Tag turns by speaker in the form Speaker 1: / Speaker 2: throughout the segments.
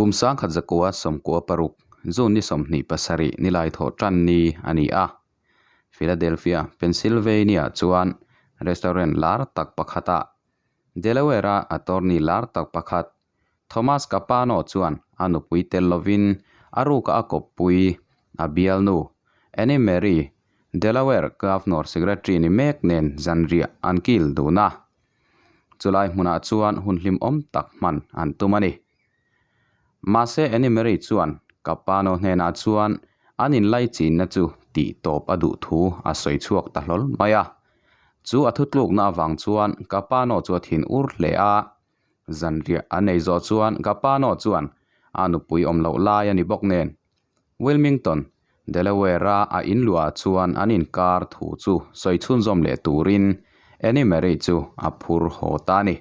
Speaker 1: Kum 1996 June ni 27 nilai thawh tan ni a ni a. Philadelphia, Pennsylvania chuan restaurant lar tak pakhatah Delaware-a attorney lar tak pakhat Thomas Capano chuan a nupui tel lovin a ruka a kawppui a bialnu Annie Marie, Delaware Governor Secretary ni mek nen zanriah an kil dun a. Chulai hmunah chuan hun hlimawm tak hman an tum a ni. Mahse Annie Marie chuan Capano hnenah chuan an inlaichinna chu tih tawp a duh thu a sawi chhuak ta hlawl mai a. Chu a thutlukna avang chuan Capano chu a thin ur hle a. Zanriah an ei zawh chuan Capano chuan a nupui awm loh lai a ni bawk nen Wilmington, Delaware-a a inluah chuan an inkar thu chu sawi chhunzawm leh turin Annie Marie chu a phur haw ta a ni.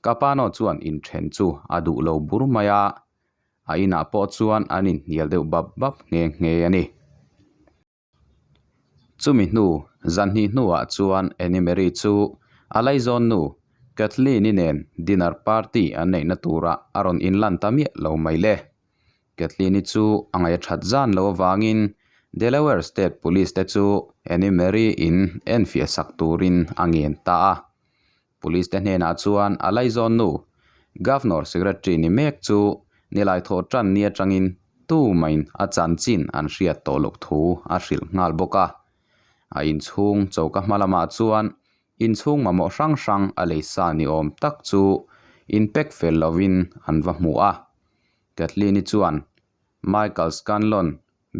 Speaker 1: Capano chuan inthen chu a duh lo bur mai a, a inah pawh chuan an inhnial deuh bap bap nghe nghe a ni. Chumi hnu, zanhnih hnuah chuan Annie Marie chu a laizawn nu Kathleen-i nen dinner party an neihna turah a rawn inlan ta miah lo mai le. Kathleen-i chu a ngaih a that zan lo avangin Delaware State Police te chu Annie Marie in enfiah sak turin a ngen ta a. Police te hnenah chuan a laizawn nu, Governor Secretary ni mek chu nilai thawh tan ni atangin tumain a chanchin an hriat tawh loh thu a hrilh nghal bawk a. A inchhung choka hma lamah chuan inchhung mamawh hrang hrang a lei sa ni awm tak chu in pack fel lovin an va hmu a. Kathleen-i chuan Michael Scanlon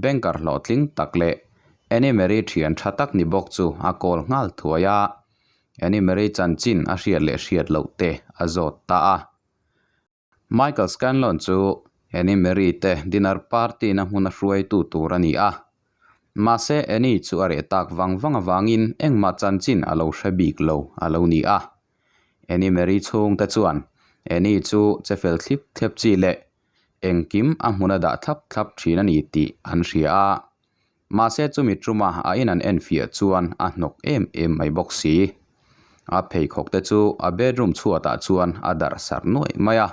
Speaker 1: Banker hlawhtling tak leh Annie Marie thian tha tak ni bawk chu a call nghal thuai a, Annie Marie chanchin a hriat leh hriat loh te a zawt ta a. Michael Scanlon chu Annie Marie te dinner party na hmuna hruaitu tur a ni a, mahse Annie chu a reh tak vang vang avangin engmah chanchin a lo hre bik lo a lo ni a. Annie Marie chhungte chuan Annie chu che fel thlip thlep chi leh Engkim a hmun a dah thlap thlap thin a ni tih an hria a, mahse chumi tuma a in an enfiah chuan a hnawk em em mai bawk si. A pheikhawk te chu a bedroom chhuatah chuan a darh sarh nuaih mai a,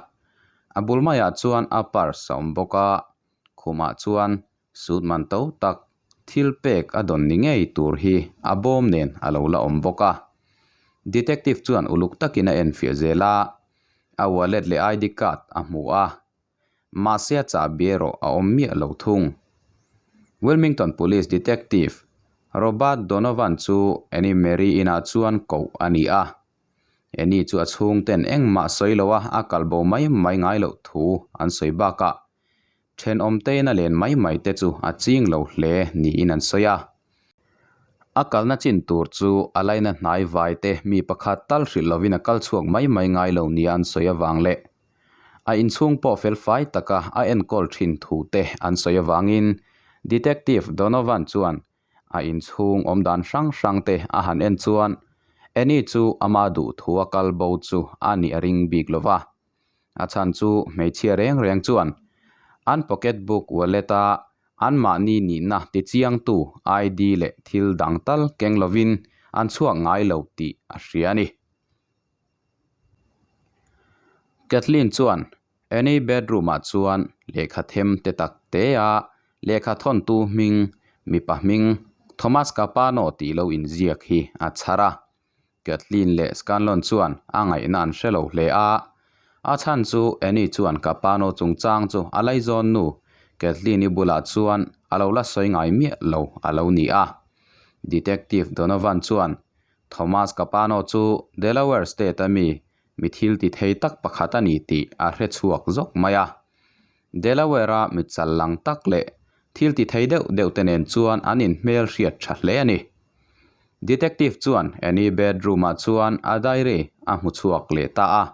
Speaker 1: a bul maiah chuan a purse a awm bawk a, khumah chuan suit man to tak thil pek a dawn ni ngei tur hi a bawm nen a lo la awm bawk a. Detective chuan uluk takin a enfiah zel a, a wallet leh ID card a hmu a, mahse a chahbi erawh a awm miah lo thung. Wilmington Police Detective Robert Donovan chu Annie Marie inah chuan koh a ni a, Annie chu a chhungten engmah sawi loa a kalbo mai mai ngai loh thu an sawi bakah Thenawmtein a len mai mai te chu a ching lo hle niin an sawi a. A kalna chin tur chu a laina hnai vai te mi pakhat tal hrilh lovin a kal chhuak mai mai ngai lo nia an sawi avang leh a inchhung pawh fel fai taka a enkawl thin thu te an sawi avangin Detective Donovan chuan a inchhung awm dan hrang hrang te a han en chuan Annie chu ama duh thu a kal bo chu a nih a ring bik lova. A chhan chu hmeichhia reng reng chuan an pocket book wallet a anmahni nihna tichiangtu ID leh thil dang tal keng lovin an chhuak ngai lo tih a hria a ni. Kathleen chuan Annie bedroom ah chuan lehkha them te tak te a lehkha thawntu hming mipa hming Thomas Capano tih lo inziak hi a chhar a. Kathleen leh Scanlon chuan a ngaihna an hre lo hle a, a chhan chu Annie chuan Capano chungchang chu a laizawn nu Kathleen-i bulah chuan a lo la sawi ngai miah lo a lo ni a. Detective Donovan chuan Thomas Capano chu Delaware State-a mi mi thil ti thei tak pakhat a ni tih a hre chhuak zawk mai a. Delaware-a mi chal lang tak leh thil ti thei deuh deuh te nen chuan an inhmel hriat tha hle a ni. Detective chuan Annie bedroom-ah chuan a diary a hmu chhuak leh ta a.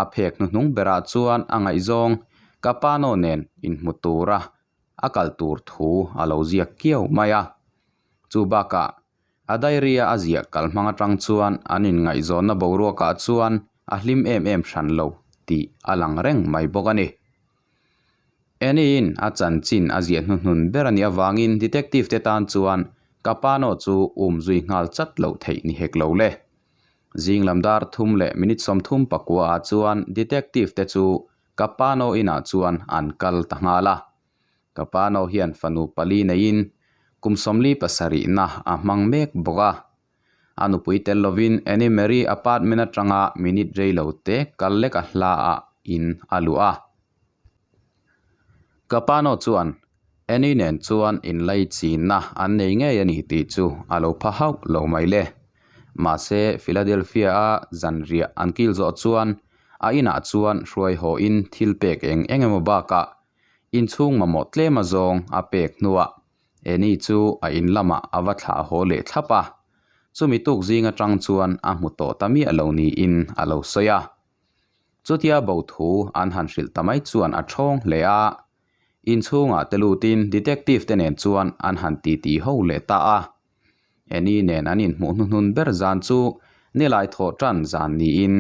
Speaker 1: A phek hnuhnung berah chuan a ngaihzawng Capano nen inhmu tura a kal tur thu a lo ziak kiau mai a. Chu bakah a diary-a a ziah kal hmang atang chuan an inngaihzawnna boruakah chuan a hlim em em hran lo tih a lang reng mai bawk a ni. Annie-in a chanchin a ziah hnuhnun ber a nih avangin detective te tan chuan Capano chu um zui nghal chat loh theih ni hek lo le. Zing lam dar thum leh minute 34 ah chuan detective te chu. Capano inah chuan an kal ta nghal a. Capano hian fanu pali neiin kum 47na a hmang mek bawk a. A nupui tel lovin Annie Marie apartment atanga minute rei lo te kal lek a hla ah in a luh a. Capano chuan Annie nen chuan inlaichinna an nei ngei a ni tih chu a lo pha hauh lo mai le. Mahse, Philadelphia-a zanriah an kil zawh chuan a inah chuan hruai hawhin thil pek eng eng emaw bakah inchhung mamawh tlem azawng a pek hnuah Annie chu a in lamah a va thlah haw leh thlap a. Chumi tuk zing atang chuan a hmu tawh ta miah lo niin a lo sawi a. Chutia bo thu an han hrilh ta mai chuan a thawng hle a. Inchhungah te lutin detective te nen chuan an han titi ho leh ta a. Annie nen an inhmuh hnuhnun ber zan chu nilai thawh tan zan niin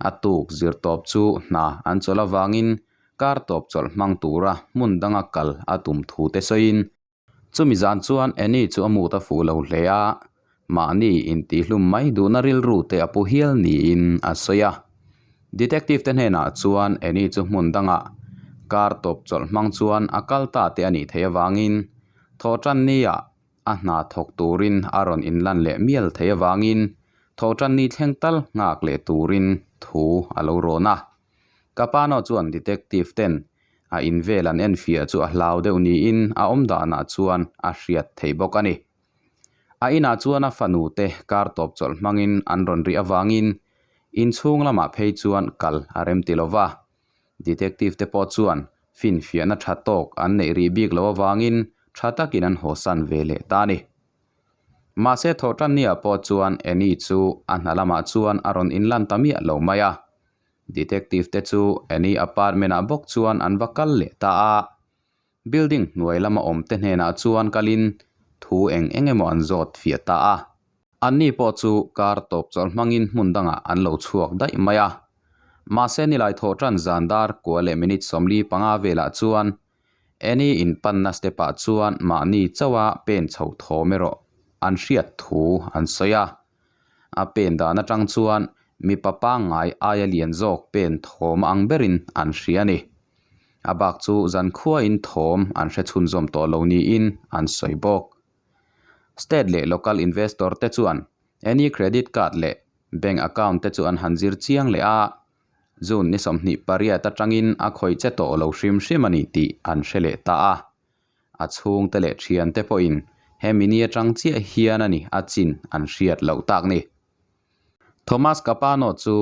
Speaker 1: a tuk zir tawp chu hna an chawlh avangin kar tawp chawlh hmang tura hmun danga kal a tum thu te sawiin Chumi zan chuan Annie chu a mut a fuh lo hle a, mahni intihhlum mai duhna rilru te a pu hial niin a sawi a. Detective te hnenah chuan Annie chu hmun dangah kar tawp chawlh hmang chuan a kal ta te a nih theih avangin thawhtanni-ah a hna thawk turin a rawn inlan leh mial theih avangin thawhtanni thleng tal nghak leh turin thu a lo rawn a. Capano chuan detective ten a in vel an enfiah chu a hlau deuh niin a awm danah chuan a hriat theih bawk a ni. A inah chuan a fanu te kar tawp chawlh hmangin an rawn rih avangin inchhung lamah phei chuan kal a rem ti lova. Detective te pawh chuan finfiahna tha tawk an neih rih bik loh avangin tha takin an hawsan ve leh ta a ni. Mahse thawhtanniah pawh chuan Annie chu a hna lamah chuan a rawn inlan ta miah lo mai a. Detective te chu Annie apartment ah bawk chuan an va kal leh ta a, building hnuai lama awm te hnenah chuan kalin thu eng eng emaw an zawt fiah ta a. Anni pawh chu kar tawp chawlh hmangin hmun dangah an lo chhuak daih mai a. Mahse nilai thawh tan zan dar kua leh minute 45 velah chuan Annie inpanna step ah chuan mahni chauha pen chho thawm erawh an hriat thu an sawi a. A pen dan atang chuan mipa pangngai aia lian zawk pen thawm ang berin an hria a ni. A bak chu zankhuain thawm an hre chhunzawm tawh lo niin an sawi bawk. State leh local investor te chuan any credit card leh bank account te chu an han zir chiang leh a, June ni 28 atangin a khawih che tawh lo hrim hrim a ni tih an hre leh ta a. A chhungte leh thiante pawhin hemi ni atang chiah hian a ni a chin an hriat loh tak ni. Thomas Capano chu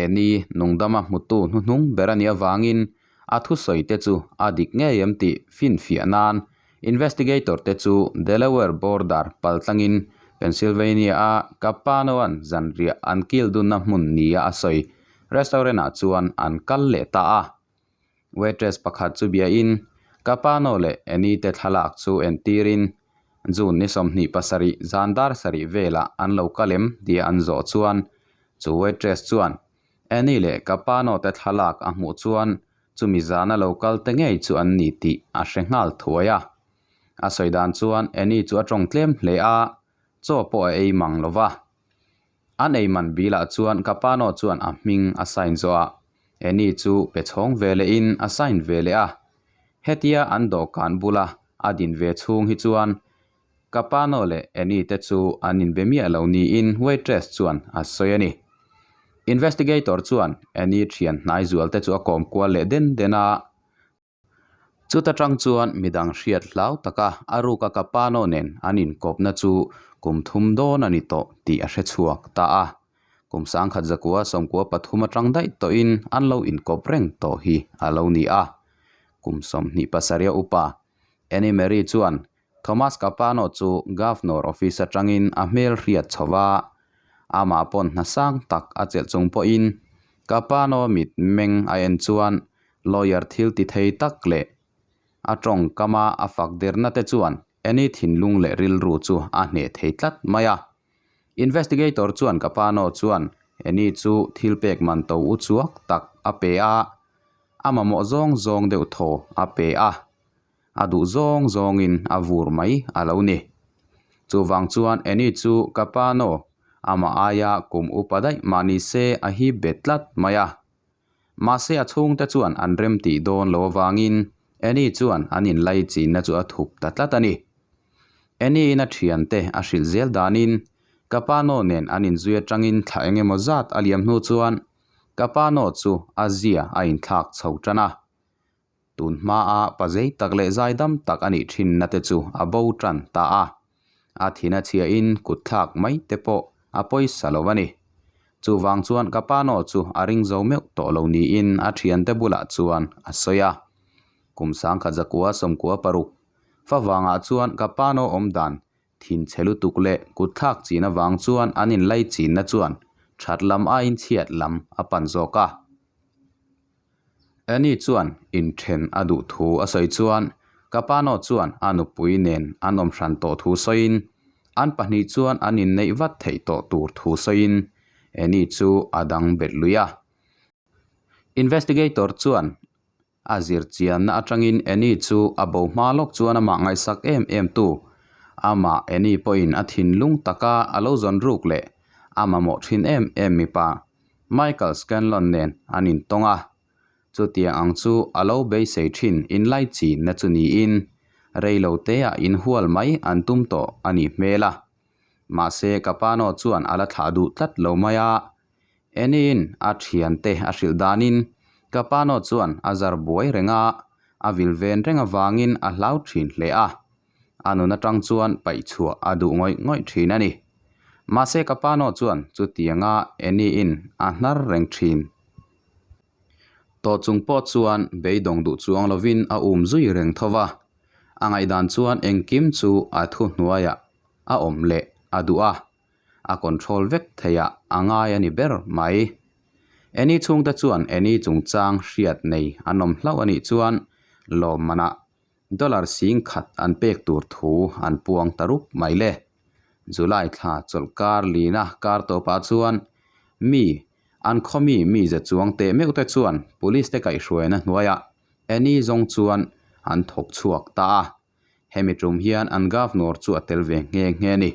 Speaker 1: Annie nungdama hmutu hnuhnung ber a nih avangin a thusawi te chu a dik ngei em tih finfiah nan investigator te chu Delaware border paltlangin Pennsylvania-a Capano-a'n zanriah an kil dunna hmun nia a sawi restaurant-ah chuan an kal leh ta a. Waitress pakhat chu biain Capano leh Annie te thlalak chu entirin June ni 27 zan dar sarih velah an lo kal em tia an zawh chuan chu waitress chuan Annie leh Capano te thlalak a hmuh chuan chumi zana lo kal te ngei chu an ni tih a hre nghal thuai a. A sawi dan chuan Annie chu a tawng tlem hle a, chaw pawh a ei mang lo va. An ei man bilah chuan Capano chuan a hming a sign zawh a, Annie chu pe chhawng ve lehin a sign ve leh a. Hetia an dawhkan bula a din ve chhung hi chuan Capano leh Annie te chu an inbe miah lo niin waitress chuan a sawi a ni. Investigator chuan Annie thian hnai zual te chu a kawm kual leh den den a. Chuta tang chuan midang hriat hlau taka a ruka Capano nen an inkawpna chu kum thum dawn a ni tawh tih a hre chhuak ta a. Kum 1993 atang daih tawhin an lo inkawp reng tawh hi a lo ni a. Kum 27 a upa Annie Marie chuan Thomas Capano chu Governor office atangin a hmel hriat chho va, amah pawn hna sang tak a chelh chung pawhin Capano mit meng a en chuan lawyer thil ti thei tak leh a tawngkama a fak derna te chuan Annie thinlung leh rilru chu a hneh thei tlat mai a. Investigator chuan Capano chuan Annie chu thil pek man to u chuak tak a pe a, a mamawh zawng zawng deuh thaw a pe a. A duh zawng zawngin a vur mai a lo ni. Chuvang chuan Annie chu Capano amah aia kum upa daih mah ni se a hip bet tlat mai a. Mahse a chhungte chuan an remtih dawn lo avangin Annie chuan an inlaichinna chu a thup ta tlat a ni. Annie-in a thiante a hrilh zel danin Capano nen an inzui atangin thla eng emaw zat a liam hnu chuan Capano chu a zia a inthlak chho tan a. Tun hmaa pazei tak leh zaidam tak a nih thinna te chu a bo tan ta a. A thin a chhiahin kut thlak mai te pawh a pawisa lo a ni. Chuvang chuan Capano chu a ring zo meuh tawh lo niin a thiante bulah chuan a sawi a. Kum sangkhat zakua sawmkua paruk favangah chuan Capano awm dan Thinchhe lutuk leh kutthlak chin avang chuan an inlai chinna chuan that lam aiin chhiat lam a pan zawk a. Annie chuan inthen a duh thu a sawi chuan Capano chuan a nupui nen an awm hran tawh thu sawiin an pahnih chuan an inneih vat theih tawh tur thu sawiin Annie chu a dang bet lui a. Investigator chuan A zirchianna atangin Annie chu a bo hma lawk chuan amah ngaihsak em em tu, amah Annie pawhin a thinlung taka a lo zawn ruk leh a mamawh thin em em mipa Michael Scanlon nen an intawng a. Chutiang ang chu a lo beisei thin inlaichinna chu niin reilo teah inhual mai an tum tawh a nih hmel a. Mahse Capano chuan a la thlah duh tlat lo mai a. Eniin a thiante a hrilh danin Capano chuan a zar buai reng a, a vil ven reng avangin a hlau thin hle a. A nun atang chuan paih chhuah a duh ngawih ngawih thin a ni. Mahse Capano chuan chutianga Eniin a hnar reng thin. Tawh chung pawh chuan beidawng duh chuang lovin a um zui reng tho va. A ngaihdan chuan engkim chu a thuhnuaiah a awm leh a duh a. a control vek theih ah a ngai a ni ber mai. Annie chhungte chuan Annie chungchang hriat nei an awm hlauh a nih chuan lawmmanah dollar sing khat an pek tur thu an puang ta rup mai le. July thla chawlh kar lina kar tawpah chuan mi an khawmi mi ze chuang teh meuh te chuan police te kaihhruaina hnuaiah Annie zawng chuan an thawk chhuak ta a. Hemi tum hian an Governor chu a tel ve nghe nghe a ni.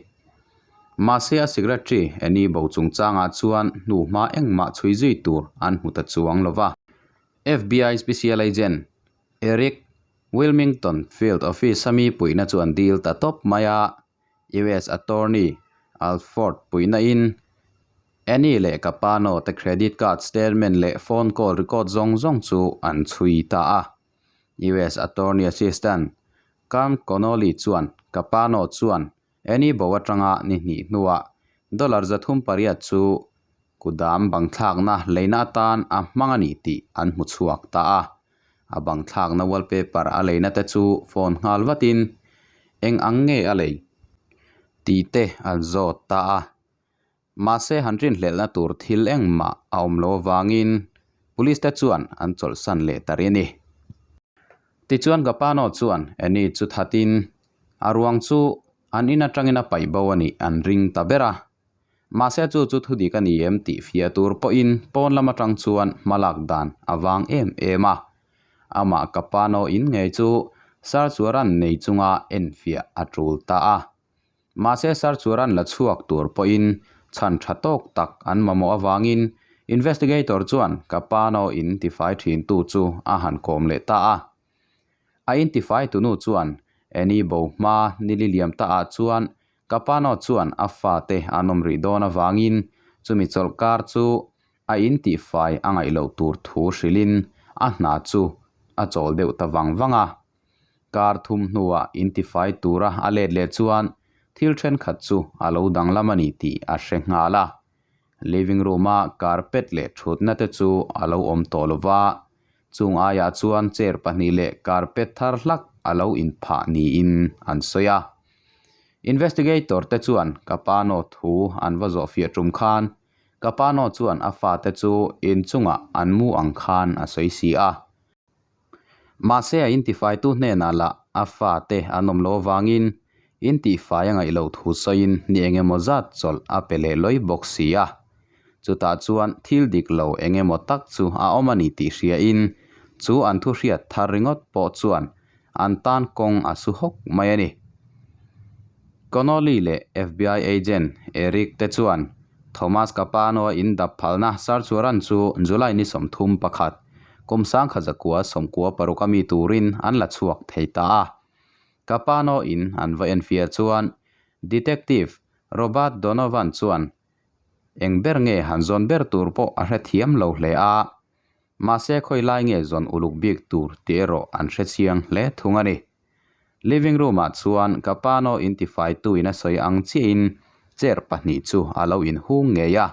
Speaker 1: Mahse a Secretary Annie bo chungchangah chuan hnuhma engmah chhui zui tur an hmu ta chuang lo va. FBI Special Agent Eric Wilmington Field Office a mi puihna chu an dil ta tawp mai a, US Attorney Alford puihna in Annie leh Capano te credit card statement leh phone call record zawng zawng chu an chhui ta a. US Attorney Assistant Carm Connolly chuan Capano chuan Annie bo atanga ni hnih hnuah dollar 308 chu kudam bangthlakna leina atan a hmang a ni tih an hmu chhuak ta a. A bangthlakna wallpaper a leina te chu phone nghal vatin eng ang nge a lei tih te an zawt ta a. Mahse han rinhlelhna tur thil engmah a awm lo avangin Police te chuan an chawlhsan leh ta rih a ni. Tichuan Gapano chuan Annie chu thatin a ruang chu an in atangin a paih bo a nih an ring ta ber a. Mahse chu chu thudik a ni em tih fiah tur pawhin pawn lam atang chuan hmalak dan a vang em em a. Amah Gapano in ngei chu search warrant nei chunga enfiah a tul ta a. Mahse Sarchuran la chhuak tur pawhin chhan tha tawk tak an mamawh avangin investigator chuan Capano in tifai thintu chu a han kawm leh ta a. A intifai tunu chuan Annie bo hma nili liam ta ah chuan Capano chuan a fate an awm rih dawn avangin chumi chawlhkar chu a intifai a ngaih loh tur thu hrilhin a hna chu a chawl deuh ta vang vang a. Kar thum hnuah intifai tura a let leh chuan thil thenkhat chu a lo danglam a ni tih a hre nghal a. Living room-a carpet leh thutna te chu a lo awm tawh lo va, chung aiah chuan chair pahnih leh carpet thar hlak a lo inphah niin an sawi a. Investigator te chuan Capano thu an va zawhfiah tum khan Capano chuan a fate chu inchungah an mu ang khan a sawi si a. Mahse a intifaitu hnenah lah a fate an awm loh avangin intihfai a ngaih loh thu sawiin ni eng emaw zat chawlh a pe leh lawi bawk si a. Chutah chuan thil dik lo eng emaw tak chu a awm a ni tih hriain chu an thu hriat thar ringawt pawh chuan an tan kawng a su hawk mai a ni. Connolly leh FBI agent Eric te chuan. Thomas Capano-a in dap phalna search warrant chu July ni 31, kum 1996 a mi turin an la chhuak thei ta a. Capano in an va enfiah chuan Detective Robert Donovan chuan eng ber nge han zawn ber tur pawh a hrethiam lo hle a, mahse khawi lai nge zawn uluk bik tur tih erawh an hrechiang hle thung a ni. Living room ah chuan Capano intifaitu in a sawi ang chiahin chair pahnih chu a lo inhung ngei a,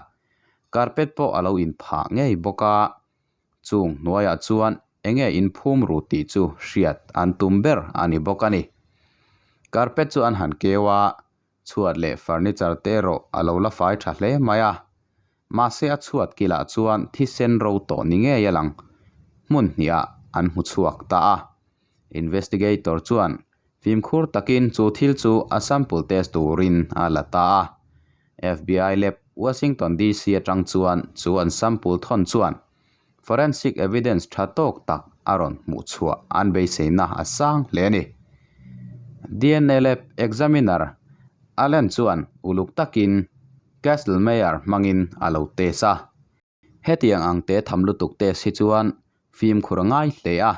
Speaker 1: carpet pawh a lo inphah ngei bawk a, chung hnuaiah chuan enge inphum ru tih chu hriat an tum ber a ni bawk a ni. Carpet chu an han keu a, Chhuat leh furniture te erawh a lo la fai tha hle mai a, mahse a chhuat kilah chuan thisen ro tawh ni ngei a lang hmun hnihah an hmu chhuak ta a. Investigator chuan fimkhur takin chu thil chu a sample test turin a la ta a. FBI lab Washington DC atang chuan chu an sample thawn chuan forensic evidence tha tawk tak a rawn hmuh chhuah an beiseina a sang hle a ni. DNA lab examiner Allen chuan uluk takin Castlemeyer hmangin a lo test a. Hetiang ang te tham lutuk test hi chuan fimkhur a ngai hle a.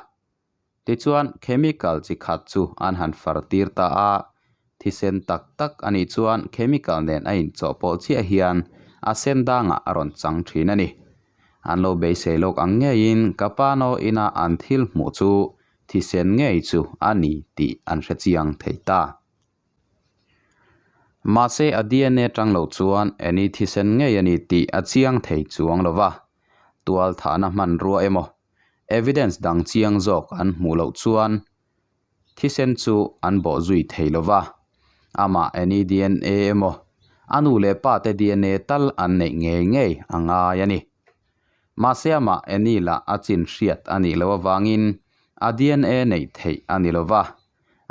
Speaker 1: Tichuan, chemical chi khat chu an han far tir ta a, thisen tak tak a nih chuan chemical nen a inchawhpawlh chiah hian a sen dangah a rawn chang thin a ni. An lo beisei lawk ang ngeiin Capano ina an thil hmuh chu thisen ngei chu a ni tih an hre chiang thei ta. Mahse a DNA tang lo chuan Annie thisen ngei a ni tih a chiang thei chuang lo va, tualthahna hmanrua emaw Evidence dang chiang zawk an hmuh loh chuan thisen chu an bawh zui thei lo va, amah Annie DNA emaw a nu leh pa te DNA tal an neih ngei ngei a ngai a ni. Mahse amah Annie lah a chin hriat a nih loh avangin a DNA neih theih a ni lo va,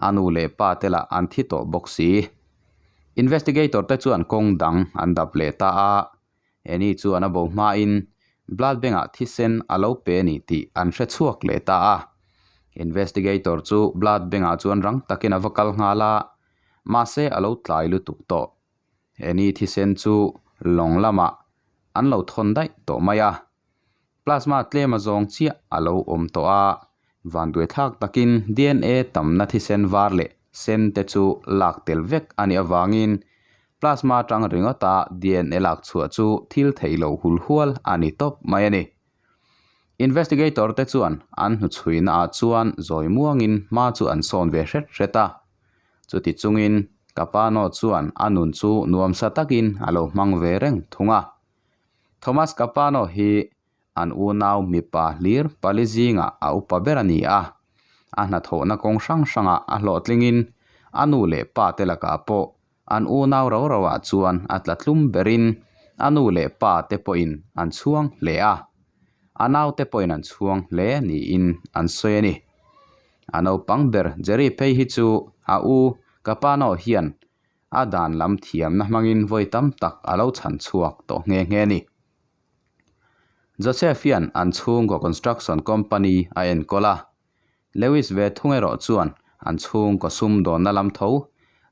Speaker 1: a nu leh pa te lah an thi tawh bawk si. Investigator te chuan kawng dang an dap leh ta a, Annie chuan a bo hmain blood bank-ah thisen a lo pe a ni tih an hre chhuak leh ta a. Investigator chu blood bank-ah chuan rang takin a va kal nghal a, mahse a lo tlai lutuk tawh. Annie thisen chu lawng lamah an lo thawn daih tawh mai a. Plasma tlem a zawng chiah a lo awm tawh a, vanduaithlak takin DNA tamna thisen var leh sen te chu lak tel vek a nih avangin plasma atang ringawta DNA lak chhuah chu thil theih loh hul hual a ni tawp mai a ni. Investigator te chuan an hnuchhuina ah chuan zawi muangin hma chu an sawn ve hret hret a, chuti chungin Capano chuan a nun chu nuamsa takin a lo hmang ve reng thung a. Thomas Capano hi an unau mipa hlir pali zingah a upa ber a ni a, a hnathawhna kawng hrang hrangah a hlawhtlingin a nu leh pa te lakah pawh an unau ro roah chuan a tla tlum berin a nu leh pa te pawhin an chhuang hle a, a naute pawhin an chhuang hle niin an sawi a ni. A naupang ber Jerry phei hi chu a u Capano hian A dan lam thiamna hmangin vawi tam tak a lo chhan chhuak tawh nghe nghe a ni. Joseph hian an chhungkaw construction company a enkawl a, Lewis ve thung erawh chuan an chhungkaw sumdawnna lam tho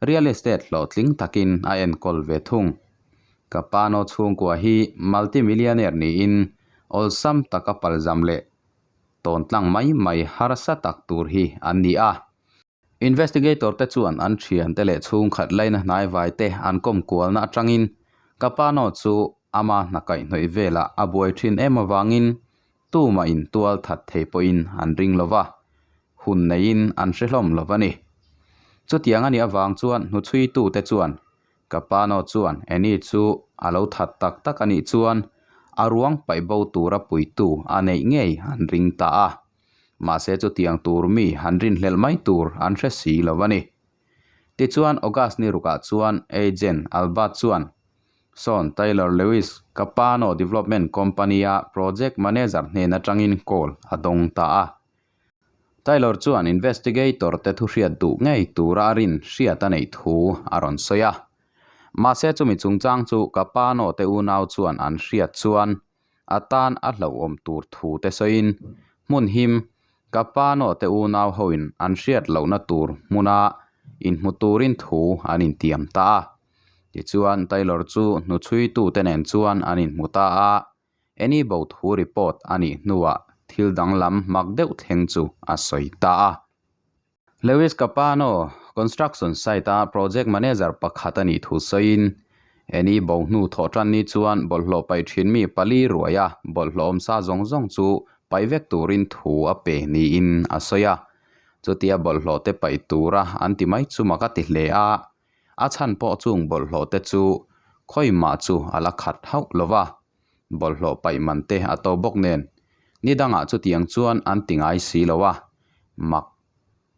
Speaker 1: real estate hlawhtling takin a enkawl ve thung. Capano chhungkua hi multi-millionaire niin awlsam taka palzam leh tawntlang mai mai harsa tak tur hi an ni a. Investigator te chuan an thiante leh chhungkhat laina hnaivai te an kawm kualna atangin Capano chu ama hna kaihhnawih velah a buai thin em avangin tumah in tual that thei pawhin an ring lo va, hun neiin an hre hlawm lo va ni. Chutiang a nih avang chuan hnuchhuitu te chuan Capano chuan Annie chu a lo that tak tak a nih chuan a ruang paih bo tura puitu a neih ngei an ring ta a. Mahse chutiang tur mi han rinhlelh mai tur an hre si lo a ni. Tichuan August ni rukah chuan agent Albert chuan Sean Taylor Lewis Capano Development Company-a project manager hnen atangin call a dawng ta a. Taylor chuan investigator te thuhriat duh ngei tura a rin hriat a neih thu a rawn sawi a. Mahse chumi chungchang chu Capano te unau chuan an hriat chuan A tan a hlauhawm tur thu te sawiin, hmun him, ka pa naw te unau hoin an hriat lohna tur hmuna inhmu turin thu an intiam ta a. Tichuan, Taylor chu hnuchhuitute nen chuan an inhmu ta a, Annie bo thu report a nih hnuah thil danglam mak deuh thleng chu a sawi ta a. Lewis Capano, construction site-a project manager pakhat a nih thu sawiin, Annie bo hnu thawh tan ni chuan bawlhhlawh paih thin mi pali ruaia bawlhhlawh awmsa zawng zawng chu paih vek turin thu a pe niin a sawi a. Chutia bawlhhlawh te paih tura an ti mai chu mak a ti hle a, a chhan pawh chung bawlhhlawh te chu khawimah chu a la khat hauh lo va, bawlhhlawh paih man te a to bawk nen ni dangah chutiang chuan an ti ngai si lo a, mak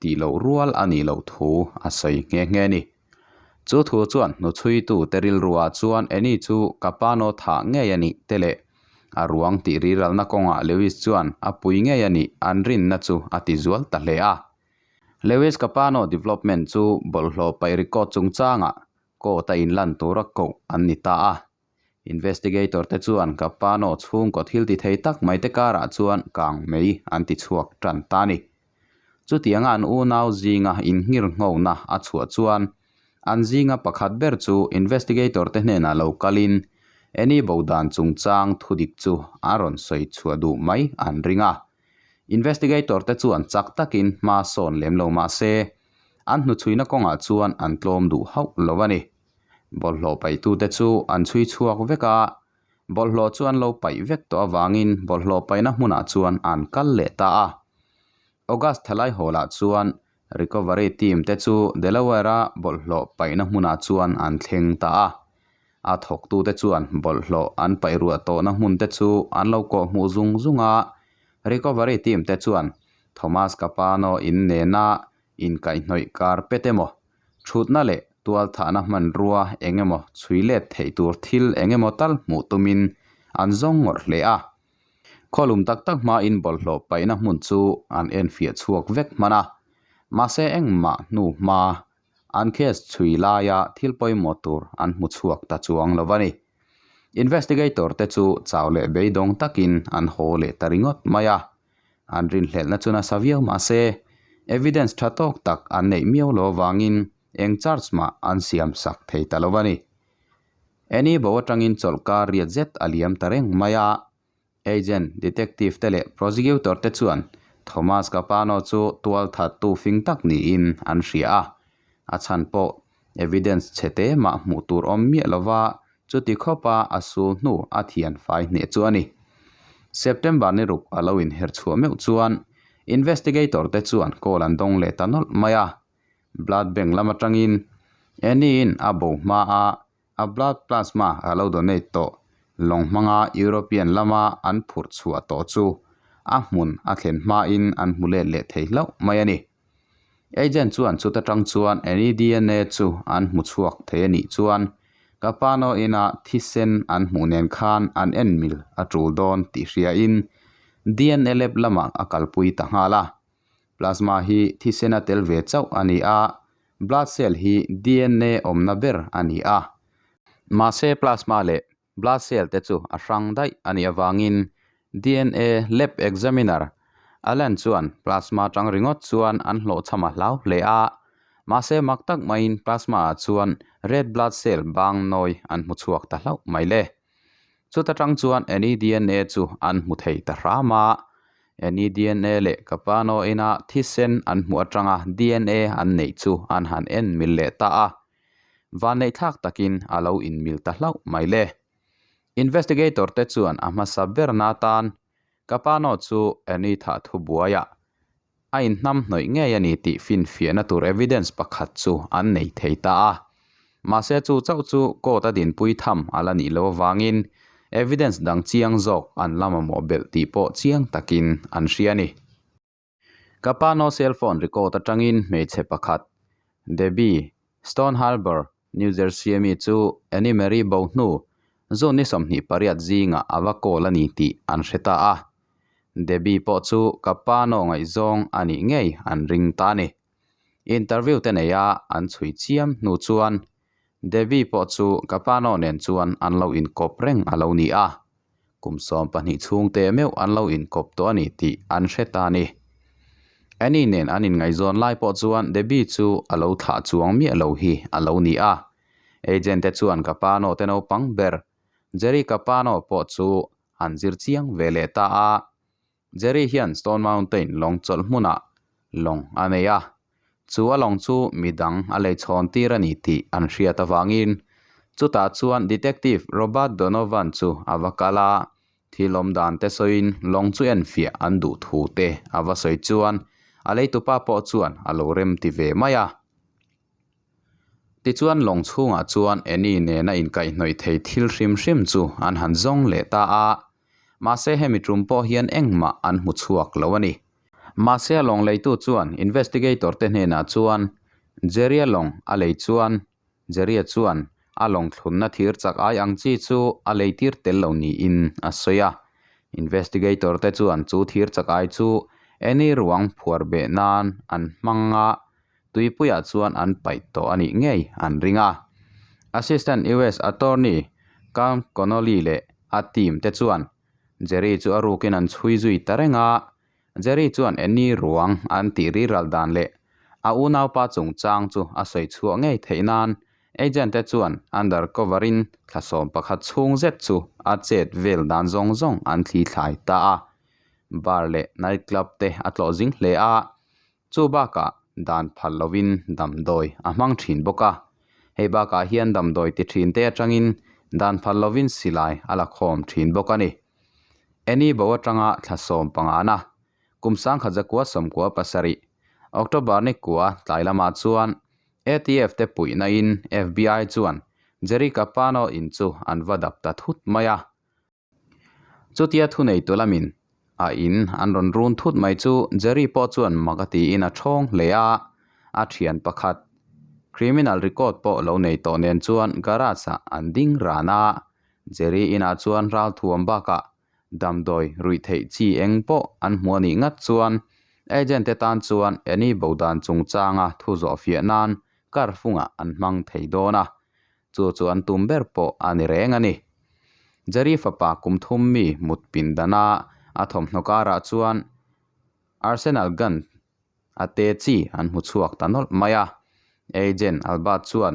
Speaker 1: tih loh rual a nih loh thu a sawi nghe nghe a ni. Chu thu chuan hnuchhuitu te rilruah chuan Annie chu ka pa naw thah ngei a nih te leh a ruang tih riralna kawngah Lewis chuan a pui ngei a nih an rinna chu a ti zual ta hle a. Lewis Capano Development chu bawlhhlawh paih record chungchangah court a inlan tura koh an ni ta a. Investigator te chuan Capano chhungkaw thil ti thei tak mai te karah chuan kang mei an ti chhuak tan ta a ni. Chutianga an unau zinga innghirnghona a chhuah chuan an zinga pakhat ber chu investigator te hnenah lo kalin Annie bo dan chungchang thudik chu a rawn sawi chhuah duh mai an ring a. Investigator te chuan chak takin hma sawn lem lo mah se, an hnuchhuina kawngah chuan an tlawm duh hauh lo a ni. Bawlhhlawh paihtute chu an chhui chhuak vek a, bawlhhlawh chu an lo paih vek tawh avangin bawlhhlawh paihna hmunah chuan an kal leh ta a. August thalai hawlah chuan Recovery team te chu Delaware-a bawlhhlawh paihna hmunah chuan an thleng ta a. A thawktute chuan bawlhhlawh an paih ruah tawhna hmun te chu an lo kawh hmuh zung zung a. Recovery team te chuan Thomas Capano in nena inkaihhnawih carpet emaw, thutna leh tualthahna hmanrua eng emaw chhui let theih tur thil eng emaw tal hmuh tumin an zawng ngawrh hle a. Khawlum tak tak hmain bawlhhlawh paihna hmun chu an enfiah chhuak vek hman a, mahse engmah hnu hma an case chhui laia thil pawimawh tur an hmu chhuak ta chuang lo a ni. Investigator te chu chau leh beidawng takin an haw leh ta ringawt mai a, an rinhlelhna chu nasa viau mahse evidence tha tawk tak an neih miau lo avangin eng charge mah an siam sak thei ta lo a ni. Annie bo atangin chawlhkar riat zet a liam ta reng mai a, agent, detective te leh prosecutor te chuan Thomas Capano chu tual thattu fing tak niin an hria a, a chhan pawh evidence chhe te mah hmuh tur awm miah lova chuti khawpa a sul hnu a thian fai hneh chu a ni. September ni ruk a lo inher chhuah meuh chuan investigator te chuan call an dawng leh ta nawlh mai a, Blood bank lam atangin Annie-in a bo hma a, a blood plasma a lo donate tawh lawng hmanga European lama an phurh chhuah tawh chu a hmun a thlen hmain an hmu let leh thei hlauh mai a ni. Agent chuan chuta tang chuan Annie DNA chu an hmu chhuak thei a nih chuan Capano ina thisen an hmuh nen khan an en mil a tul dawn tih hriain DNA lab lamah a kalpui ta nghal a. Plasma hi thisen a tel ve chauh a ni a, blood cell hi DNA awmna ber a ni a. Mahse plasma leh blood cell te chu a hrang daih a nih avangin DNA lab examiner Allen chuan plasma tang ringawt chuan an hlawhchham a hlau hle a, mahse mak tak maiin plasma ah chuan red blood cell bang nawi an hmu chhuak ta hlauh mai le. Chuta tang chuan Annie DNA chu an hmu thei ta hram a, Annie DNA leh Capano ina thisen an hmuh atanga DNA an neih chu an han en mil leh ta a, vanneihthlak takin a lo inmil ta hlauh mai le. Investigator te chuan a hmasa berna atan Capano chu Annie thah thu buaiah a inhnam hnawih ngei a ni tih finfiahna tur evidence pakhat chu an nei thei ta a. Mahse chu chauh chu court a dinpui tham a la nih loh avangin evidence dang chiang zawk an la mamawh belh tih pawh chiang takin an hria a ni. Ka pa no cell phone record atangin hmeichhe pakhat, Debbie Stone Harbor, New Jersey ami chu Annie Marie bo hnu June ni 28 zingah a va call a ni tih an hre ta a. Debbie pawh chu ka pa naw ngaihzawng a nih ngei an ring ta a ni. Interview te neia an chhui chiam hnu chuan Debbie pawh chu ka pa naw nen chuan an lo inkawp reng a lo ni a, kum 12 chhung te meuh an lo inkawp tawh a ni tih an hre ta a ni. Annie nen an inngaihzawn lai pawh chuan Debbie chu a lo thlah chuang miah lo hi a lo ni a. Agent te chuan Capano te naupang ber Jerry Capano pawh chu an zir chiang ve leh ta a. Jerry hian Stone Mountain lawng chawlh hmunah lawng a nei a, chu a lawng chu midang a lei chhawn tir a ni tih an hriat avangin chutah chuan Detective Robert Donovan chu a va kal a, thil awm dan te sawiin lawng chu enfiah an duh thu te a va sawi chuan a leitupa pawh chuan a lo rem ti ve mai a. Tichuan lawng chhungah chuan Annie nena inkaihhnawih thei thil hrim hrim chu an han zawng leh ta a, Mahse hemi tum pawh hian engmah an hmu chhuak lo a ni. Mahse a lawng leitu chuan investigator te hnenah chuan Jerry-a lawng a lei chuan Jerry-a chuan a lawng thlunna thir chak ai ang chi chu a leitir tel lo niin a sawi a. Investigator te chuan chu thir chak ai chu Annie ruang phuar beh nan an hmang a, tuipuiah chuan an paih tawh a nih ngei an ring a. Assistant US Attorney Cam Connolly leh a team te chuan Jerry chu a rukin an chhui zui ta reng a, Jerry chuan Annie ruang an tih riral dan leh a unaupa chungchang chu a sawi chhuah ngei theih nan agent te chuan undercover in thla 11 chhung zet chu a chet vel dan zawng zawng an thli thlai ta a. Bar leh night club te a tlawh zing hle a, Chu bakah dan phal lovin damdawi a hmang thin bawk a, hei bakah hian damdawi ti thin te atangin dan phal lovin silai a la khawm thin bawk a ni. Annie bo atanga thla 15 na, kum 1997, October ni kua tlai lamah chuan ATF te puihna in FBI chuan Jerry Capano in chu an va dap ta thut mai a. Chutia thuneitu lamin a in an rawn run thut mai chu Jerry pawh chuan mak a tiin a thawng hle a, a thian pakhat criminal record pawh lo nei tawh nen chuan garage ah an ding ran a, Jerry inah chuan ralthuam bakah damdawi ruih theih chi eng pawh an hmu a nih ngat chuan agent te tan chuan Annie bodan chungchanga thu zawh fiah nan car fungah an hmang thei dawn a. Chu chu an tum ber pawh a ni reng a ni. Jerry fapa kum thum mi mut pindana a thawmhnaw karah chuan Arsenal gun a te chi an hmu chhuak ta nawlh mai a. Agent Albert chuan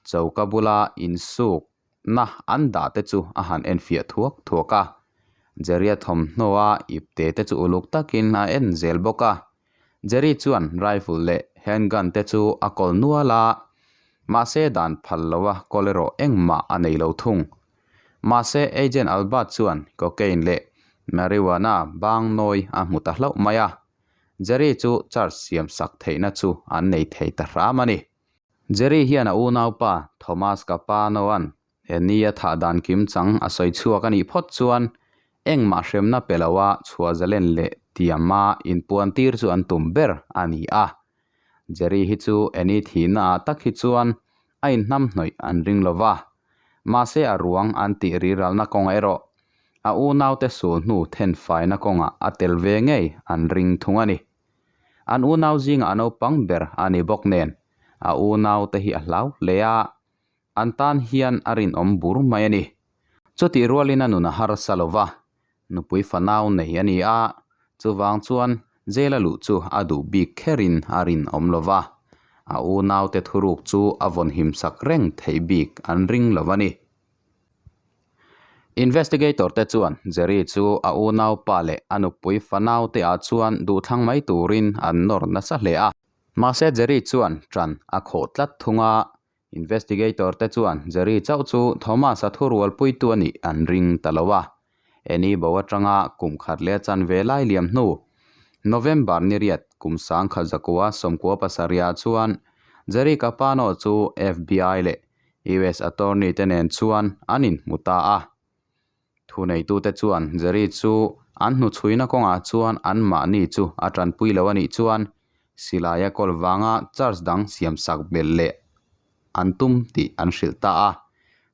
Speaker 1: choka bula insukna an dah te chu a han enfiah thuak thuak a. Jerry-a thawmhnaw-a ipte te chu uluk takin a en zel bawk a. Jerry chuan rifle leh handgun te chu a kawl nual a, mahse dan phal lo a kawl erawh engmah a nei lo thung. Mahse Agent Albert chuan cocaine leh marijuana bang nawi a hmu ta hlauh mai a, Jerry chu charge siam sak theihna chu an nei thei ta hram a ni. Jerry hian a unaupa Thomas Capano-a'n He ni a thah dan kim chang a sawi chhuak a nih phawt chuan engmah hremna pe loa chhuah zalen leh tiama inpuan tir chu an tum ber a ni a. Jerry hi chu Annie thihna ah tak hi chuan a inhnamhnawih an ring lo va, mahse a ruang an tih riralna kawngah erawh a unaute sul hnu thenfaina kawngah a tel ve ngei an ring thung a ni. An unau zingah a naupang ber a ni bawk nen a unaute hi a hlau hle a. An tan hian a rinawm bur mai a ni. Chutih rualin a nun a harsa lo va, nupui fanau nei a ni a, chuvang chuan jail a luh chu a duh bik kherin a rinawm lo va, a unaute thuruk chu a vawnhim sak reng theih bik an ring lo a ni. Investigator te chuan Jerry chu a unaupa leh a nupui fanau te ah chuan duhthlang mai turin an nawr nasa hle a. Mahse Jerry chuan ṭan a khawh tlat thung a, Investigator te chuan Jerry chauh chu Thomas-a thurualpuitu a nih an ring ta lo a. Annie bo atanga kum khat leh a chanve lai liam hnu, November ni riat kum 1997 chuan Jerry Capano chu FBI leh US Attorney te nen chuan an inhmu ta a. Thuneitute chuan Jerry chu an hnuchhuina kawngah chuan anmahni chu a tanpui lo a nih chuan silai a kawl vanga charge dang siamsak belh leh an tum tih an hrilh ta a.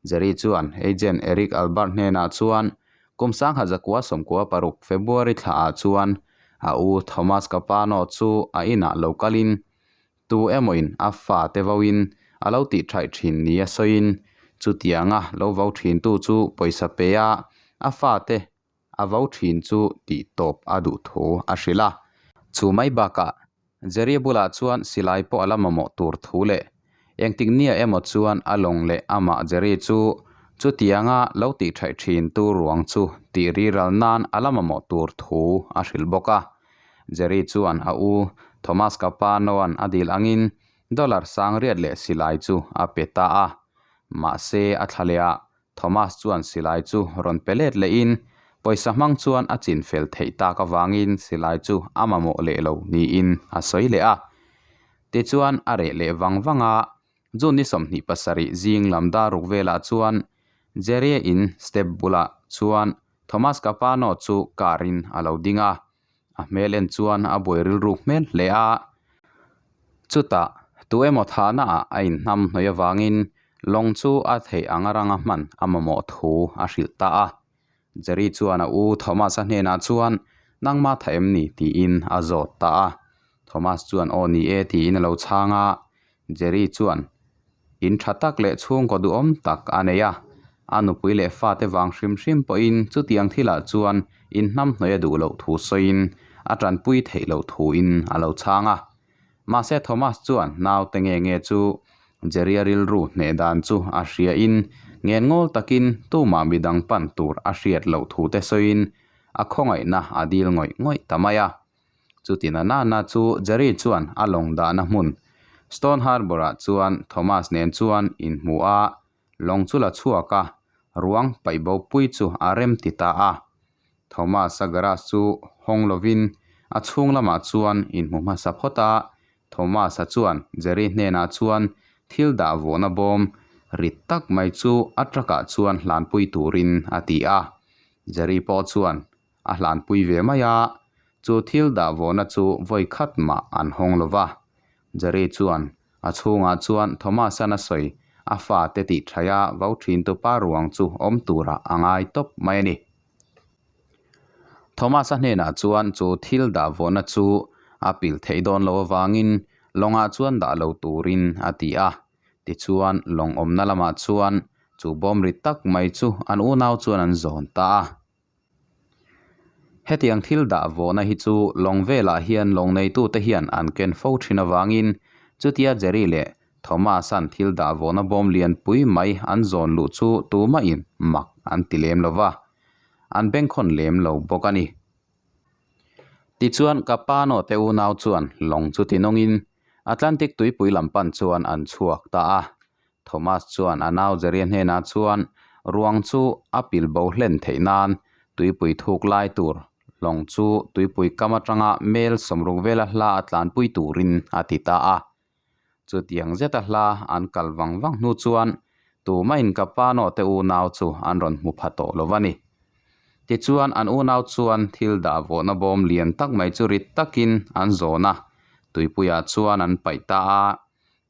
Speaker 1: Jerry chuan agent Eric Albert hnenah chuan kum 1996 February thlaah chuan a u Thomas Capano chu a inah lo kalin Tu emawin a fate vauin a lo tih thaih thin nia sawiin chutianga lo vau thintu chu pawisa pe a, a fate a vau thin chu tih tawp a duh thu a hrilh a. Chu mai bakah Jerry bulah chuan silai pawh a la mamawh tur thu leh Engtik nia emaw chuan a lawng leh amah Jerry chu chutianga lo tih thaih thin tu ruang chu tih riral nan a la mamawh tur thu a hrilh bawk a. Jerry chuan a u Thomas Capano-a'n a dil angin dollar sang riat leh silai chu a pe ta a. Mahse a thla leh ah Thomas chuan silai chu rawn pe let lehin pawisa hmang chuan a chin fel theih tak avangin silai chu a mamawh leh lo niin a sawi leh a. Tichuan a reh leh vang vang a, June ni 27 zing lam dar ruk velah chuan Jerry in step bulah chuan Thomas Capano chu car in a lo ding a, a hmel en chuan a buai rilruk hmel hle a. Chutah tu emaw thahna ah a inhnam hnawih avangin lawng chu a theih ang ranga hman a mamawh thu a hrilh ta a. Jerry chuan a u Thomas-a hnenah chuan nangma tha em ni tiin a zawt ta a. Thomas chuan aw ni e tiin a lo chhang a. Jerry chuan in tha tak leh chhungkaw duhawm tak a nei a, a nupui leh fate vang hrim hrim pawhin chutiang thilah chuan in hnamhnawih a duh loh thu sawiin a tanpui theih loh thuin a lo chhang a. Mahse Thomas chuan naute nge nge chu Jerry-a rilru hneh dan chu a hriain ngengawl takin tumah midang pan tur a hriat loh thute sawiin a khawngaihna a dil ngawih ngawih ta mai a. Chutin a nana chu Jerry chuan a lawng dahna hmun Stone Harbour-ah chuan Thomas nen chuan inhmu a, lawng chu la chhuak a, ruang paih bo pui chu a rem ti ta a. Thomas-a garage chu hawng lovin a chhung lamah chuan inhmu hmasa phawt a, Thomas-a chuan Jerry hnenah chuan thil dah vawhna bawm rit tak mai chu a truck-ah chuan hlanpui turin a ti a. Jerry pawh chuan a hlanpui ve mai a, chu thil dah vawhna chu vawi khat mah an hawng lo va. Jerry chuan a chhungah chuan Thomas-a'n a sawi a fate tih thaih a vo thin tupa ruang chu awm turah a ngai tawp mai a ni. Thomas-a hnenah chuan chu thil dah vawhna chu a pil theih dawn lo avangin lawngah chuan dah lo turin a ti a. Tichuan lawng awmna lamah chuan chu bawm rit tak mai chu an unau chuan an zawn ta a. Hetiang thil dah vawhna hi chu lawng velah hian lawng neitute hian an ken fo thin avangin chutia Jerry leh Thomas-a'n thil dah vawhna bawm lianpui mai an zawn luh chu tumahin mak an ti lem lo va, an bengkhawn lem lo bawk a ni. Tichuan ka pa naute unau chuan lawng chu tinawngin Atlantic tuipui lam pan chuan an chhuak ta a. Thomas chuan a nau Jerry-a hnenah chuan ruang chu a pil bo hlen theih nan tuipui thuk lai tur lawng chu tuipui kam atanga mel 60 vela hla a tlanpui turin a ti ta a. Chutiang zeta hla an kal vang vang hnu chuan tumahin ka pa nawhte unau chu an rawn hmu pha tawh lo a ni. Tichuan an unau chuan thil dah vawhna bawm lian tak mai chu rit takin an zawn a, tuipuiah chuan an paih ta a.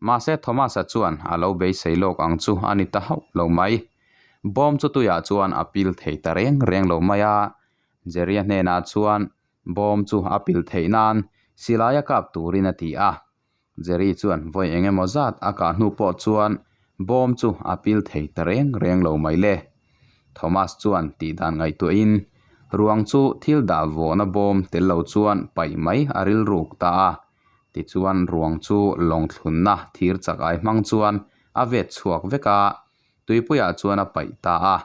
Speaker 1: Mahse Thomas-a chuan a lo beisei lawk ang chu a ni ta hauh lo mai. Bawm chu tuiah chuan a pil thei ta reng reng lo mai a. Jerry-a hnenah chuan bawm chu a pil theih nan silai a kap turin a ti a. Jerry chuan vawi eng emaw zat a kah hnu pawh chuan bawm chu a pil thei ta reng reng lo mai le. Thomas chuan tih dan ngaihtuahin ruang chu thil dah vawhna bawm tel lo chuan paih mai a rilruk ta a. Tichuan ruang chu lawng thlunna thir chak ai hmang chuan a vet chhuak vek a, tuipuiah chuan a paih ta a.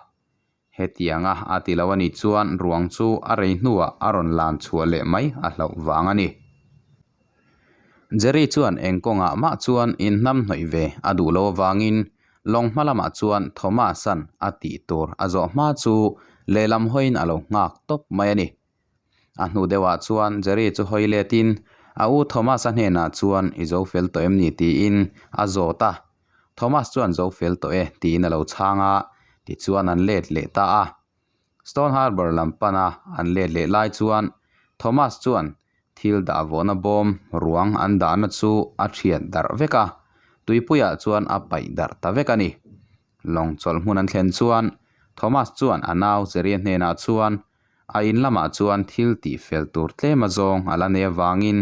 Speaker 1: Hetianga a ti lo a nih chuan ruang chu a rei hnuah a rawn lan chhuah leh mai a hlauh vang a ni. Jerry chuan eng kawngah mah chuan inhnamhnawih ve a duh lo avangin lawng hma lamah chuan Thomas-a'n a tih tur a zawh hma chu lehlam hawiin a lo nghak tawp mai a ni. A hnu deuhah chuan Jerry chu hawi letin a u Thomas-a hnenah chuan i zo fel tawh em ni tiin a zawt a. Thomas chuan zo fel tawh e tiin a lo chhang a, tichuan an let leh ta a. Stone Harbor lam pana an let leh lai chuan Thomas chuan thil dah vawhna bawm ruang an dahna chu a thiat darh vek a, tuipuiah chuan a paih darh ta vek a ni. Lawng chawlh hmun an thlen chuan Thomas chuan a nau Jerry-a hnenah chuan a in lamah chuan thil tih fel tur tlem azawng a la nei avangin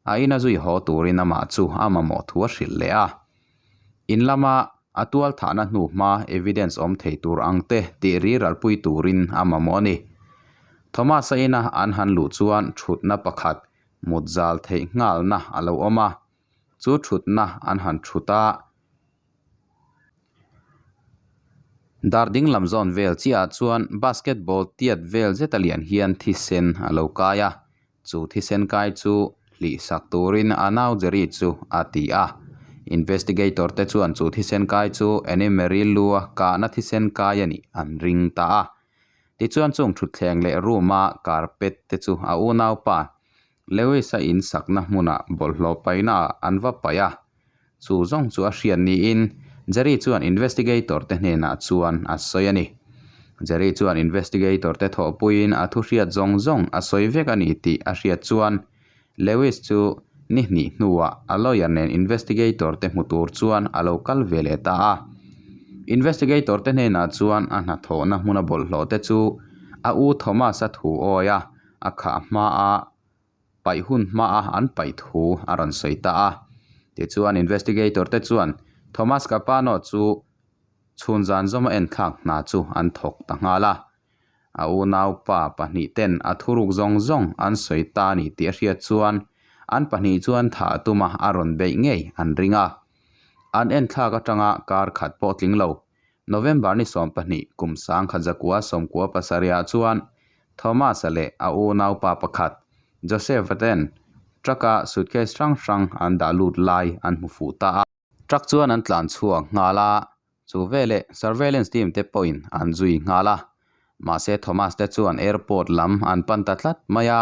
Speaker 1: a ina zui haw turin amah chu a mamawh thu a hrilh leh a. In lama a tual thahna hnu hma evidence awm thei tur ang te tih ri ralpui turin a mamawh a ni. Thomas-a ina an han luh chuan thutna pakhat mut zal theih nghalna a lo awm a, chu thutna an han thut a. Dar dinglam zawn vel chiahah chuan basketball tiat vel zeta lian hian thisen a lo kai a, chu thisen kai chu hlih sak turin a nau Jerry chu a ti a. Investigator te chuan chu thisen kai chu Annie Marie Lu-a kahna thisen kai a nih an ring ta a. Tichuan chung thutthleng leh room-a carpet te chu a unaupa Lewis-a in sakna hmunah bawlhhlawh paihnaah an va paih a. Chu zawng chu a hriat niin Jerry chuan investigator te hnenah chuan a sawi a ni. Jerry chuan investigator te thawhpuiin a thu hriat zawng zawng a sawi vek a ni tih a hriat chuan Lewis chu ni hnih hnuah a lawyer nen investigator te hmu tur chuan a lo kal ve leh ta a. Investigator te hnenah chuan a hnathawhna hmuna bawlhhlawh te chu a u Thomas-a thu awi a, a khah hma a paih hun hma a an paih thu a rawn sawi ta a. Tichuan investigator te chuan Thomas Capano chu chhun zan zawma enthlak hna chu an thawk ta nghal a. A unaupa pahnih ten a thuruk zawng zawng an sawi ta a ni tih a hriat chuan an pahnih chuan thah tuma a rawn beih ngei an ring a. An enthlak atanga kar khat pawh tling lo November ni 12 kum 1917 ah chuan Thomas-a leh a unaupa pakhat Joseph-a ten truck-a suitcase hrang hrang an dah lut lai an hmu fuh ta a. Truck chuan an tlan chhuak nghal a, chu veleh surveillance team te pawhin an zui nghal a. Mahse Thomas te chuan airport lam an pan ta tlat mai a,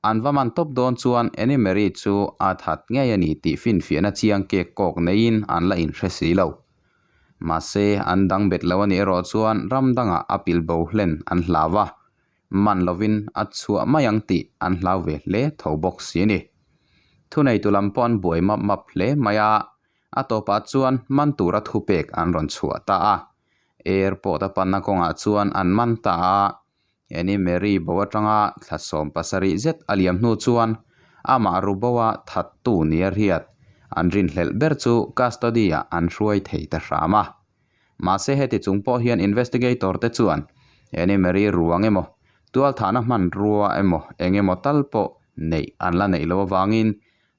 Speaker 1: an va man tawp dawn chuan Annie Marie chu a that ngei a ni tih finfiahna chiang kek kawk neiin an la inhre si lo. Mahse an dang bet lo a nih erawh chuan ram dangah a pil bo hlen an hlau a, man lovin a chhuah mai ang tih an hlau ve hle tho bawk si a ni. Thuneitu lam pawh an buai map map hle mai a, a tawpah chuan man tura thupek an rawn chhuah ta a. Airport a panna kawngah chuan an man ta a, Annie Marie bo atanga thla 17 zet a liam hnu chuan amah Rubo-a thattu nia hriat an rinhlelh ber chu custody-ah an hruai thei ta hram a. Mahse heti chung pawh hian investigator te chuan Annie Marie ruang emaw, tualthahna hmanrua emaw eng emaw tal pawh neih an la neih loh avangin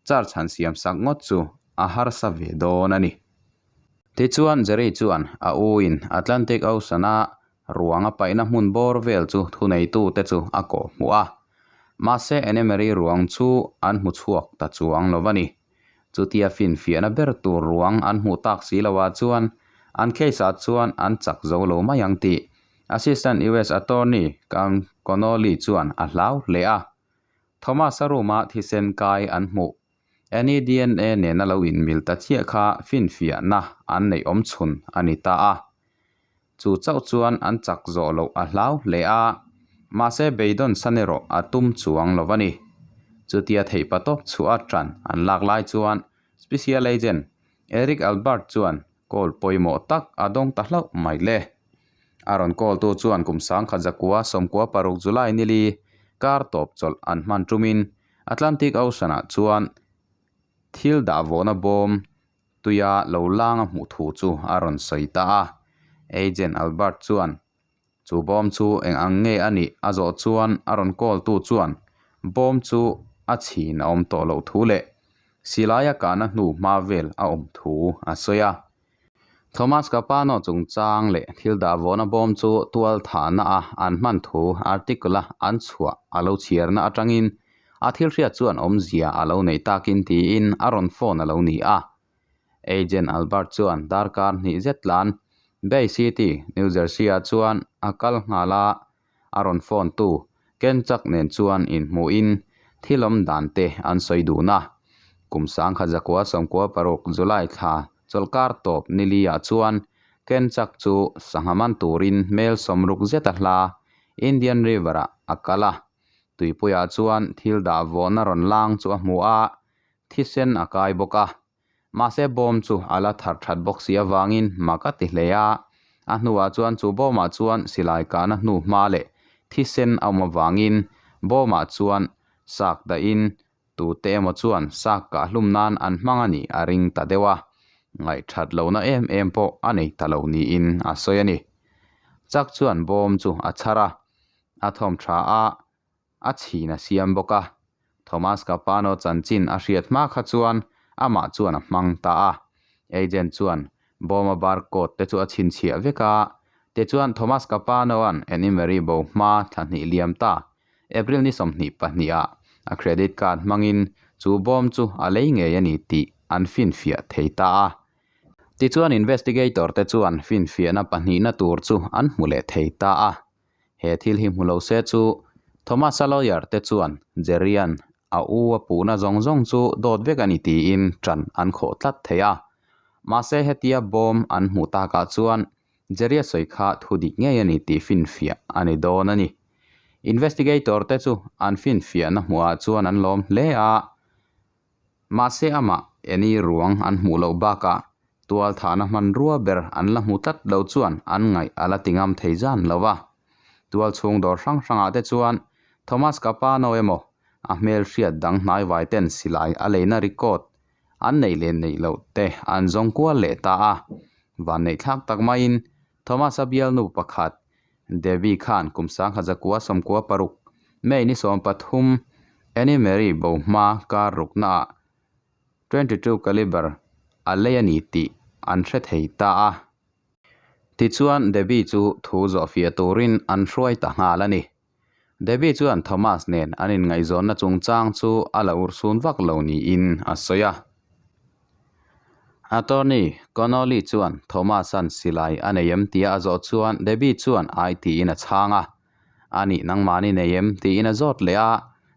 Speaker 1: charge han siam sak ngawt chu a harsa ve dawn a ni. Tichuan Jerry chuan a u in Atlantic Ocean-a Ruang a paihna hmun bawr vel chu thuneitute chu a kawh hmuh a. Mahse Anne-Marie ruang chu an hmu chhuak ta chuang lo a ni. Chutia finfiahna ber tur ruang an hmuh tak si loah chuan an case-ah chuan an chak zo lo mai ang tih Assistant US Attorney Cam Connolly chuan a hlau hle a. Thomas-a room-a thisen kai an hmuh Annie DNA nena lo inmil ta chiah kha finfiahna an neih awm chhun a ni ta a. Chu chauh chuan an chak zawh loh a hlau hle a, mahse beidawn san erawh a tum chuang lo a ni. Chutia theih patawp chhuah ṭan an lak lai chuan Special Agent Eric Albert chuan call pawimawh tak a dawng ta hlauh mai le. A rawn call tu chuan kum 1996 July nili kar tawp chawlh an hman ṭumin Atlantic Ocean-ah chuan thil dah vawhna bawm tuia lo lang a hmuh thu chu a rawn sawi ta a. Agent Albert chuan chu bawm chu eng ang nge a nih a zawh chuan a rawn call tu chuan bawm chu a chhin a awm tawh loh thu leh silaia kahna hnu hma vel a awm thu a sawi a. Thomas Capano chungchang leh thil dah vawhna bawm chu tual thahna a an hman thu article a an chhuah a lo chhiarna atangin a thil hriat chuan awmzia a lo neih takin tiin a rawn phone a lo ni a. Agent Albert chuan darkar hnih zet tlan Bay City, New Jersey ah chuan a kal nghal a, a rawn phone tu Ken Chuck nen chuan inhmuhin thil awm dan te an sawi dun a. Kum 1996 July thla chawlhkar tawp nili ah chuan Ken Chuck chu sangha man turin hmel 60 zeta hla Indian River ah a kal a. Tuipuiah chuan thil dah vawhna rawn lang chu a hmu a, thisen a kai bawk a. Mahse bawm chu a la thar that bawk si avangin mak a ti hle a, a hnuah chuan chu bawmah chuan silai kahna hnu hma leh thisen a awm avangin bawmah chuan sak dahin tute emaw chuan sak kah hlum nan an hmang a nih a ring ta deuh a, ngaihthat lohna em em pawh a nei ta lo niin a sawi a ni. Chuck chuan bawm chu a chhar a, a thawm tha a, a chhin a siam bawk a. Thomas Capano chanchin a hriat hma kha chuan amah chuan a hmang ta a. Agent chuan bawma barcode te chu a chhinchhiah vek a. Tichuan, Thomas Capano-a'n Annie Marie bo hma thla hnih liam ta, April ni 22 ah a credit card hmangin chu bawm chu a lei ngei a ni tih an finfiah thei ta a. Tichuan, investigator te chuan finfiahna pahnihna tur chu an hmu leh thei ta a. He thil hi hmu lo se chu Thomas-a lawyer te chuan Jerry-a'n a u a puhna zawng zawng chu dawt vek a ni tiin ṭan an khawh tlat thei a. Mahse hetia bawm an hmuh takah chuan Jerry-a sawi kha thu dik ngei a ni tih finfiah a ni dawn a ni. Investigator te chu an finfiahna hmuhah chuan an lawm hle a. Mahse amah Annie ruang an hmuh loh bakah tual thahna hmanrua ber an la hmu tlat lo chuan an ngaih a la ti ngam thei zan lo va. Tual chhung dawr hrang hrangah te chuan Thomas Capano emaw a hmel hriat dang hnaivai ten silai a leina record an neih leh neih loh te an zawng kual leh ta a. Vanneih thlak tak maiin Thomas-a bialnu pakhat Debbie khan kum 1906 May ni 13 Annie Marie bo hma kar ruknaah 22 caliber a lei a ni tih an hre thei ta a. Tichuan Debbie chu thu zawhfiah turin an hruai ta nghal a ni. Debbie chuan Thomas nen an inngaihzawnna chungchang chu a la urhsun vak lo niin a sawi a. Attorney Connolly chuan Thomas-a'n silai a nei em tia a zawh chuan Debbie chuan ai tiin a chhang a. A nih nangmahni nei em tiin a zawt leh a,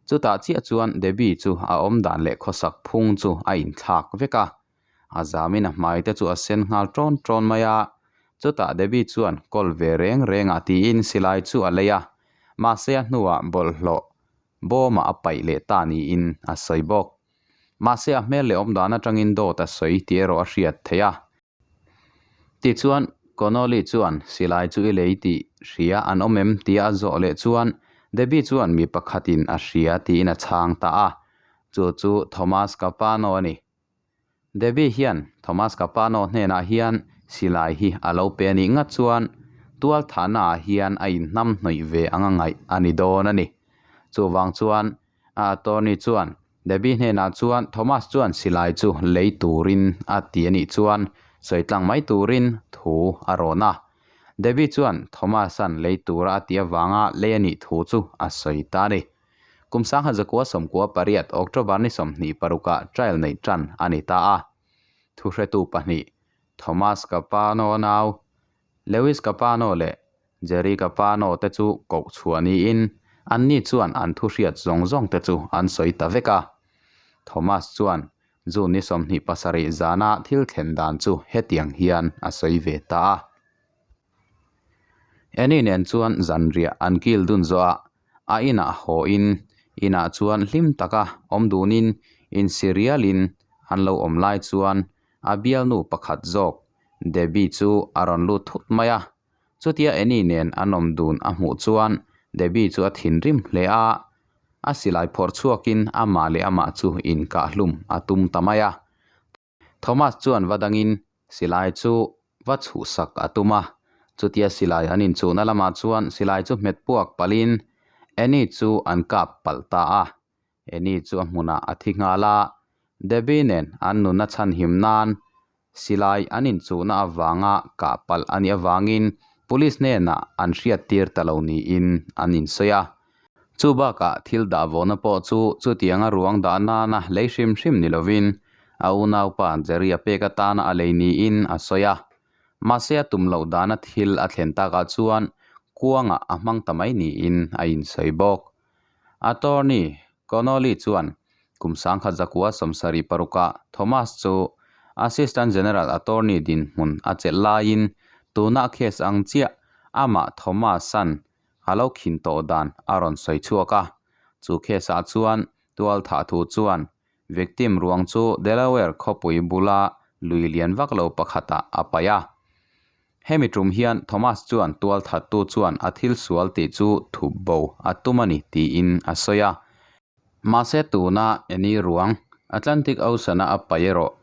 Speaker 1: chutah chiah chuan Debbie chu a awmdan leh khawsak phung chu a inthlak vek a. A zamin a hmai te chu a sen nghal ṭawn ṭawn mai a, chutah Debbie chuan kawl ve reng reng ah tiin silai chu a lei a, mahse a hnuah bawlhhlawh bawmah a paih leh ta niin a sawi bawk. Mahse a hmel leh awmdan atangin dawt a sawi tih erawh a hriat theih a. Tichuan Connolly chuan silai chu i lei tih hria an awm em tia a zawh leh chuan Debbie chuan mi pakhatin a hria tiin a chhang ta a, chu chu Thomas Capano a ni. Debbie hian Thomas Capano hnenah hian silai hi a lo pe a nih ngat chuan tual thahna ah hian a inhnam hnawih ve ang a ngaih a ni dawn a ni. Chuvang chuan a attorney chuan Debbie hnenah chuan Thomas chuan silai chu lei turin a ti a nih chuan sawi tlang mai turin thu a rawn a. Debbie chuan Thomas-a'n lei tura a tih avanga lei a nih thu chu a sawi ta a ni. Kum 1998 October ni 26 ah trial neih tan a ni ta a. Thuhretu pahnih, Thomas Capano nau, Lewis Capano leh Jerry Capano te chu koh chhuah niin anni chuan an thuhriat zawng zawng te chu an sawi ta vek a. Thomas chuan June ni 27 zana thil thlen dan chu hetiang hian a sawi ve ta a. Annie nen chuan zanriah an kil dun zawh a, a inah haw in, inah chuan hlim taka awm dunin insi rialin an lo awm lai chuan a bialnu pakhat zawk Debbie chu a rawn lut thut mai a. Chutia Annie nen an awm dun a hmuh chuan Debbie chu a thinrim hle a, a silai phawrh chhuakin amah leh amah chu inkahlum a tum ta mai a. Thomas chuan va dangin silai chu va chhuhsak a tum a, chutia silai an inchuhna lamah chuan silai chu hmet puak palhin Annie chu an kap palh ta a. Annie chu a hmunah a thi nghal a, Debbie nen an nunna chhanhim nan silai an inchuhna avanga kah palh a nih avangin police hnenah an hriattir ta lo niin an insawi a. Chu bakah thil dah vawhna pawh chu chutianga ruang dah nana lei hrim hrim ni lovin a unaupa Jerry-a pek atana a lei niin a sawi a. Mahse a tum loh dana thil a thlen takah chuan kuangah a hmang ta mai niin a insawi bawk. Attorney Connolly chuan kum 1976-ah Thomas chu Assistant General Attorney dinhmun a chelh laiin tuna case ang chiah amah Thomas-a'n a lo khin tawh dan a rawn sawi chhuak a. Chu case ah chuan tual thah thu chuan victim ruang chu Delaware khawpui bula lui lian vak lo pakhatah a paih a. Hemi tum hian Thomas chuan tual thattu chuan a thil sual tih chu thup bo a tum a ni tiin a sawi a. Mahse tuna Annie ruang Atlantic Ocean-a a paih erawh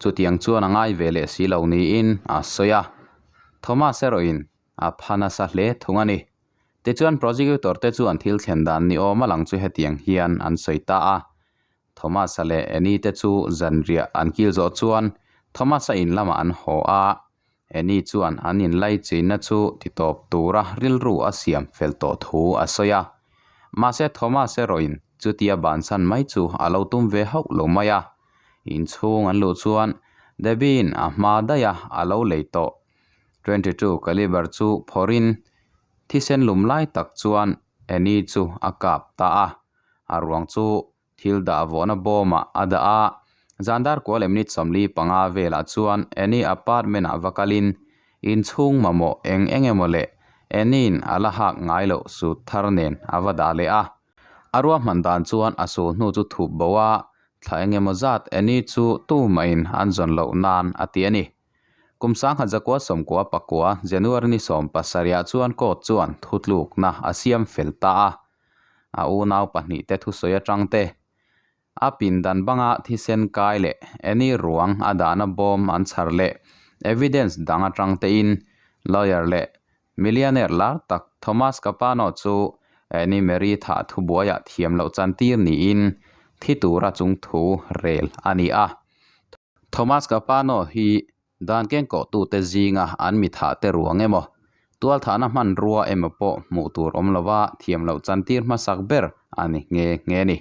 Speaker 1: chutiang chuan a ngai ve leh si lo niin a sawi a. Thomas erawhin A pha nasa hle thung a ni. Tichuan prosecutor te chuan thil thlen dan ni awm a lang chu hetiang hian an sawi ta a. Thomas-a leh Annie te chu zanriah an kil zawh chuan Thomas-a in lamah an haw a. Annie chuan an inlaichinna chu titawp tura rilru a siam fel tawh thu a sawi a. Mahse Thomas erawhin chutia bansan mai chu a lo tum ve hauh lo mai a. Inchhung an luh chuan Debbie-in a hma daih a a lo lei tawh 22 caliber chu phawrhin thisen lum lai tak chuan Annie chu a kap ta a. A ruang chu Thil dah vawhna bawmah a dah a, zan dar kua leh minute 45 velah chuan Annie apartment ah va kalin inchhung mamawh eng eng emaw leh Annie-in a la hak ngai loh sut thar nen a va dah leh a. A ruahman dan chuan a sul hnu chu thup bo a, thla eng emaw zat Annie chu tumahin an zawn loh nan a ti a ni. Kum 1999 January ni 17 ah chuan court chuan thutlukna a siam fel ta a. A unau pahnihte thusawi atang te, a pindan banga thisen kai leh Annie ruang a dahna bawm an chhar leh evidence dang atang tein lawyer leh millionaire lar tak Thomas Capano chu Annie Marie thah thubuaiah thiam loh chantir niin thi tura chungthu rel a ni a. Thomas Capano hi dan kengkawhtute zinga an mi thah te ruang emaw, tualthahna hmanrua emaw pawh hmuh tur awm lova thiam loh chantir hmasak ber a ni nghe nghe a ni.